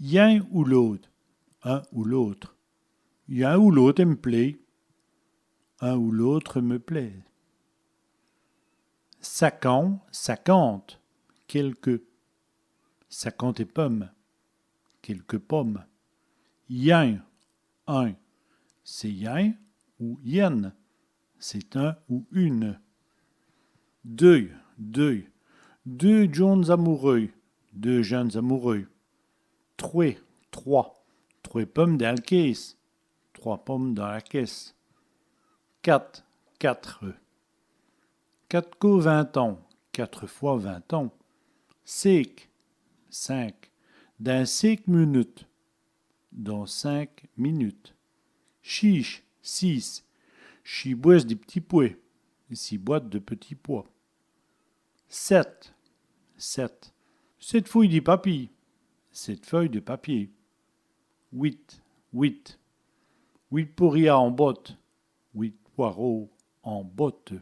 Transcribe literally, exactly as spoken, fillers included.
Yin ou l'ôte, un ou l'autre. Yin ou l'ôte èm plét. Un ou l'autre me plaît. Saquants, saquantes, quelques. Saquantès pomes, quelques pommes. Yin, un. C'èst yin ou yène. C'est un ou une. Deûs, deux. Deûs djon.nes amoureûs, deux jeunes amoureux. Trwès, trois. Trwès pomes dins l' caisse, trois pommes dans la caisse. Quate, quatre. Quate côps vint ans, quatre fois vingt ans. Cinq, cinq. Dins cinq munutes, dans cinq minutes. Sîs, six. Sîs bwèsses di p'tits pwès, six boîtes de petits pois. Sèt, sept. Sèt fouyes di papî, sept feuilles de papier. Wit, huit. Wit porias en bote, huit poireaux en botte.